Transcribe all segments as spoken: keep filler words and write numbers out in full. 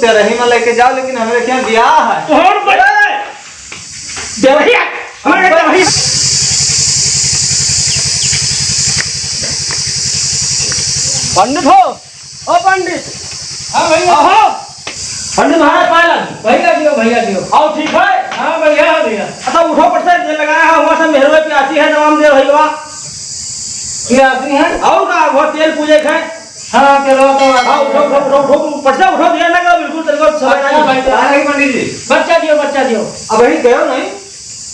तेरही में लेके जाओ, लेकिन हमरे यहाँ ब्याह है। कौन बड़े? देवहिया, हमारे देवहिया। पंडित हो, ओ पंडित। हाँ भैया। आहो। पंडित महाराज पायल। भैया दियो, भैया दियो। आओ, ठीक है? हाँ भैया, हाँ भैया। अच्छा, उठो, पट से तेल लगाया है, हुआ सब मेहरवे प्यासी है, तमाम दे भैया। प्यासी है? और का, वो तेल पूजे है। हाँ, चलो, तो हाँ, उठो, उठो, उठो, उठो, पट से उठो, देर ना करो, बिल्कुल तेरे को समय अच्छा, नहीं। भैया। आ रही पंडित जी। बच्चा दियो, बच्चा दियो। अब अभी गयो नहीं?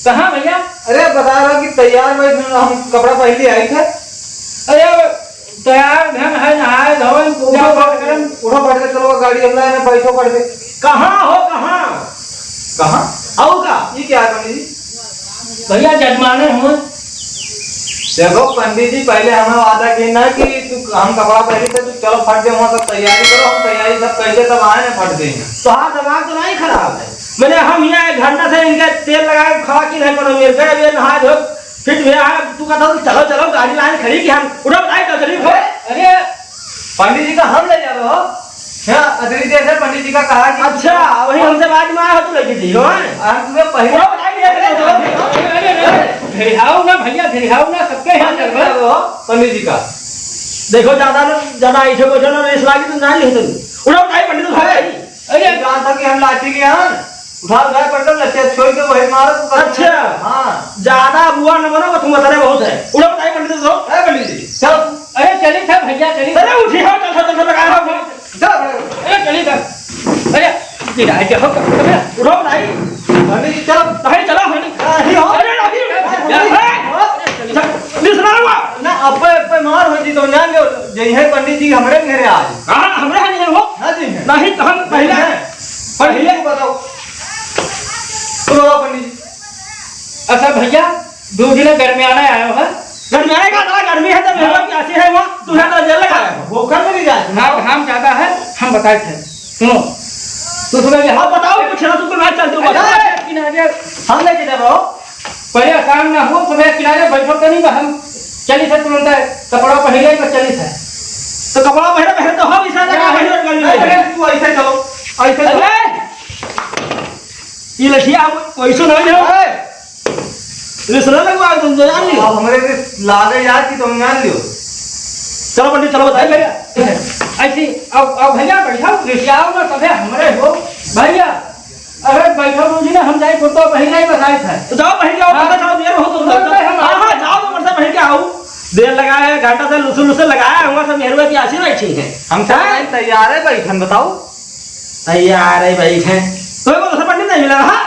कहाँ भैया? अरे, बता रहा कि तैयार में हम कपड़ा पहन लिए आई थे। अरे, अब तैयार धन है, नहाए धोए, पूजा जाओ, पाठ करन। उठो, बैठ के चलो, गाड़ी हम लाए, बैठो, बैठ के। कहाँ हो, कहाँ? कहाँ? आओ का? ये क्या है पंडित जी? भैया, जजमाने हुए। देखो पंडित जी, पहले हमें वादा की ना कि तू, हम कपड़ा पहनी थे, तू चलो फट दे, वहाँ सब तैयारी करो, हम तैयारी सब कैसे तब आए ना फट दे। तोहार दिमाग तो नहीं खराब है? मैंने हम यहाँ एक घंटा से इनके तेल लगा के खड़ा की नहीं, पर ये गए, ये नहा धो, फिट भैया, तू कहता था, "चलो, चलो, गाड़ी लाइन खड़ी की हम।" उठो, बताए, तो चलिए, उठो। अरे, पंडित जी का हम ले जा रहे हो? हाँ, अदरी देर से पंडित जी का कहा कि अच्छा, वही हमसे बात में आया हो, तू लेके जी हो, हैं? हम तुम्हें पहले उठो, बताए, भैया, चलो, चलो। अरे, अरे, अरे, अरे, भिड़ाओ ना भैया, भिड़ाओ ना, सबके यहाँ पंडित जी चल रहे। का हो, पंडित जी का। देखो, ज्यादा ना, ज्यादा ऐसे बैठो ना, रेस लागी तो ना लिख दो। उठो, बताए, पंडित, उठो, भाई। अरे, जानता कि हम लाठी के हैं। उठा, उठा, पटक, लठिया छोड़ के वही मारो, तू कर। अच्छा। हाँ। ज्यादा बुआ न बनो, तुम बता रहे बहुत है। उठो, बताइए पंडित जी, उठो। ए, पंडित जी, चल। अरे, चली था भैया, चली। अरे, उठी हो, चल, चल, चल, चल, चल। चल। अरे, चली था। अरे, गिरा के हो, उठो, भाई। पंडित जी, चल। भाई, चलो, भाई। अरे, हो। अरे, नहीं, अरे, अरे, चल, बिसरा हुआ। ना, अब्बे, अब्बे मार हो जी, तो जान लो, यही है पंडित जी, हमरे मेरे आज। हाँ, हमरे नहीं हो। हाँ जी। नहीं, तो हम पहले हैं। पंडित जी को बताओ। तो बाबा पंडित जी। अच्छा भैया, दो दिन गर्मियाना आयो है। गर्मियाना का इतना गर्मी है तो मेहमान की ऐसी है वहाँ, तू यहाँ तो जेल लगा है। वो कर मेरी जाए। घाम, घाम ज्यादा है, हम बताए थे। सुनो। तो सुनो ये, हाँ बताओ, कुछ ना तो कुछ बात चलती हो, अरे, बताओ। किनारे हम लेके जा रहे हो। परेशान ना हो, सुबह किनारे बैठो तो नहीं, हम चली थे तुरंत, कपड़ा पहन ले तो चली थे। तो कपड़ा पहने, पहने तो हम इशारा ना, कर रहे हैं, गर्मी में। अरे, तू ऐसे चलो, ऐसे चलो। अरे! ये लठिया हम वैसे नहीं है। अरे! रिसला लगवा तुम तो जान लियो। अब हमरे के लागे यार कि तुम जान लियो। चलो पंडित, चलो बताइए। भैया, ऐसी, अब, अब भैया बैठो, रिसियाओ ना सभे हमरे हो। भैया, अरे बैठो बाबूजी ना, हम जाए कुर्ता पहन नहीं बताए थे। तो जाओ पहन के आओ, हाँ। पता चलो देर हो तो तो उधर। हम हाँ, हाँ, जाओ तो मरसा पहन के आओ। देर लगा है, घंटा से लुसु लुसु लगाया हुआ सब मेहरुआ की आशी बैठी है। हम सब हैं? तैयार है, बैठन बताओ। तैयार है, बैठे। तो वो दूसरा पंडित नहीं मिला रहा?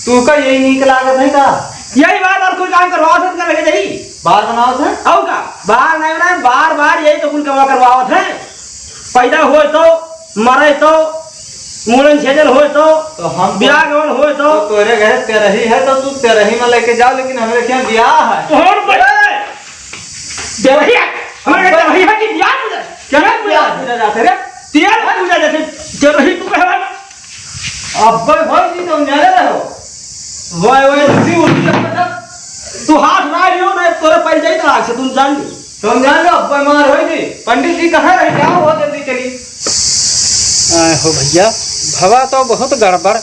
तू का यही नीक लागत है का? यही बार बार कोई काम करवाओ थे, उनका लगे जाई। बार बनाओ थे? और का? बार नहीं बनाए, बार बार यही तो कुल कमा करवाओ थे। पैदा होए तो, मरे तो, मूड़न छेदन होए तो, तो हम तो बियाह गवन होए तो। तो तोरे घरे तेरही है तो तू तेरही में लेके जाओ, लेकिन हमरे यहाँ ब्याह है। कौन बड़े? तेरही है? हमारे तेरही है कि ब्याह पूजा? क्या ब्याह पूजा जाते रे? तेल पूजा जैसे तेरही तू कहवा ना? अब्बे भाई जी, तुम जाने रहो। वाह, वाह, उल्टी, उल्टी लगता था। तू हाथ ना लियो ना, तोरे पै जाई तलाक से, तुम जान ली। तुम जान लो, अब्बे मार होई जी। पंडित जी कहाँ रहे? क्या हो, जल्दी चली। आए हो भैया, भवा तो बहुत गड़बड़।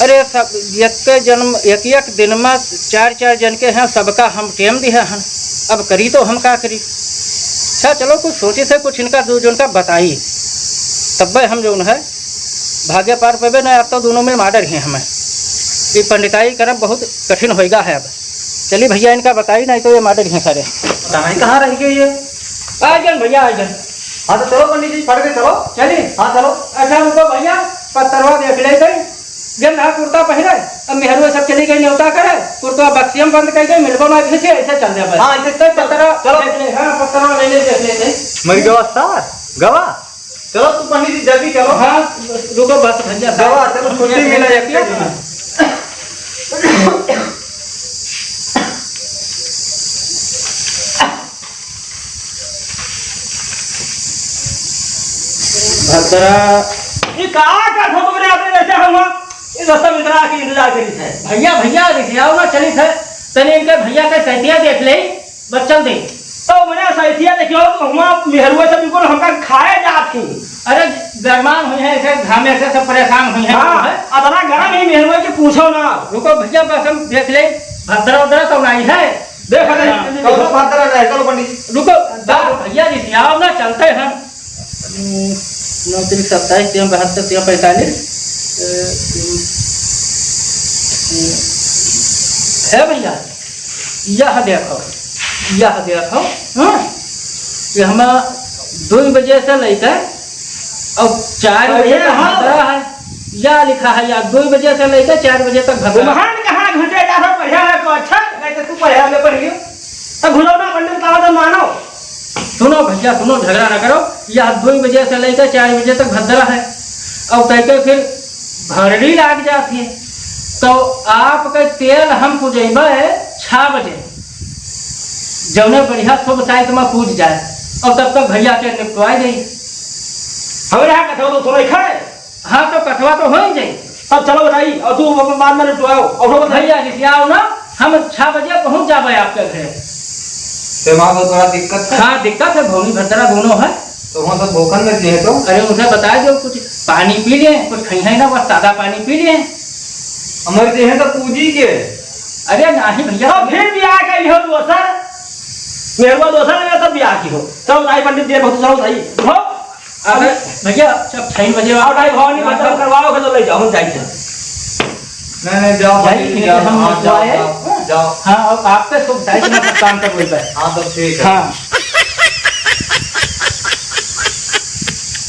अरे सब, एक जन्म, एक, एक दिन में चार, चार जन के हैं, सबका हम टेम दिहे हन। अब करी तो हम का करी? अच्छा, चलो, कुछ सोची थे, कुछ इनका दू जन का बताई, तब्बे हम जौन है, भाग्य पार पेबे ना, अब तो दोनों में माडर ही हमें। ये पंडिताई करब बहुत कठिन होइगा है अब। चली भैया, इनका बताई, नहीं तो ये माडर ही सारे। बताई कहाँ रह गए ये? आ जान भैया, आ जान। हाँ, तो चलो पंडित जी, फट के चलो। चली? हाँ, चलो। अच्छा, रुको भैया, पत्तरवा देख लेते। गेंदा कुर्ता पहिरे, अब मेहरुआ सब चली गई न्योता करे, कुर्ता बक्सिया में बंद कर गई, मिलबो ना फिर से, ऐसे चल दे बस। हाँ, ऐसे चल, चल। पत्तरवा चलो। देख ले, हाँ, पत्तरवा ले ले, देख लेते। मर गवा सार, गवा। चलो तू पंडित जी जल्दी चलो। हाँ, रुको बस भैया, गवा, चलो छुट्टी मिला एक के। हाँ। भद्रा। ये का का ठोक रे आपने वैसे हम ये रास्ता में इतना आके इंतजार करी थे। भैया, भैया, रिसियाओ ना चली थे। तने इनके भैया के सैतिया देख ले, बच्चन दे। तो मने सैतिया देखियो, तो हुआ मेहरुआ सब बिल्कुल हमका खाए जात ही। अरे, गरमान हुई है, ऐसे घामे से सब परेशान हुई है, हाँ, है? अतना गरम ही मेहरुआ कि पूछो ना। रुको भैया, बस हम देख ले, भद्रा उद्रा तो नहीं है। देख ले। हाँ। कौनो भद्रा नहीं, चलो पंडित जी। रुको, बा-, भैया जी, आओ ना, चलते हैं। हम्म, नौ तिरिक सत्ताईस, तीन बहत्तर, तीन पैंतालीस। ए, हम्म, है भैया, यह देखो, यह देखो, हाँ? ये हमा दो बजे से लेकर और चार बजे तक भद्रा है। या लिखा है यार, दो बजे से लेकर चार बजे तक भद्रा। तुम्हार कहाँ घुसे जा रहा, पढ़ा है तो अच्छा, नहीं तो तू पढ़ा में पढ़ लियो। तब घुलौना पंडित का तो मानो। सुनो भैया, सुनो, झगड़ा ना करो। यह दो बजे से लेकर चार बजे तक भद्रा है। और तय के फिर भरड़ी लाग जाती है। तो आपके तेल हम पुजैबे छह बजे, जौने बढ़िया शुभ साइत में पूज जाए। और तब तक भैया के निपटवाई दे। हमारे यहाँ कथा तो सुनाई खाए। हाँ, तो कथवा तो हो ही जाई। तब चलो बताई, और तू बाद में निपटवाओ, और उठो बताई। भैया, रिसियाओ ना, हम छह बजे पहुँच जाबे आपके घरे। तो वहाँ तो थोड़ा दिक्कत है। हाँ, दिक्कत है, भौनी भद्रा दोनों है। तो वहाँ सब भूखन में दिए तो? अरे, उनसे बता दो, कुछ पानी पी लें, कुछ खाई है ना, बस सादा पानी पी लें। हमारे देह तो पूजी के। अरे, नहीं भैया। तो फिर भी आ गई हो दोसर, मेहरुआ दोसर है, तब भी आ गई हो। चलो बताई पंडित जी, बहुत चलो बताई। हो। अबे भैया, जब छह बजे आओ भाई, भवानी भद्रा करवाओ के तो ले जाओ, हम जाई थे। नहीं, नहीं, जाओ, भाई, पंडित जी, इनके जाओ, हम हाँ, जाओ, जाए। जाओ, जाओ। हाँ, और आपके शुभ साइत में सब काम कर लेता है। हाँ, तो ठीक है। हाँ।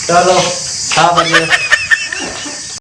चलो, छह बजे।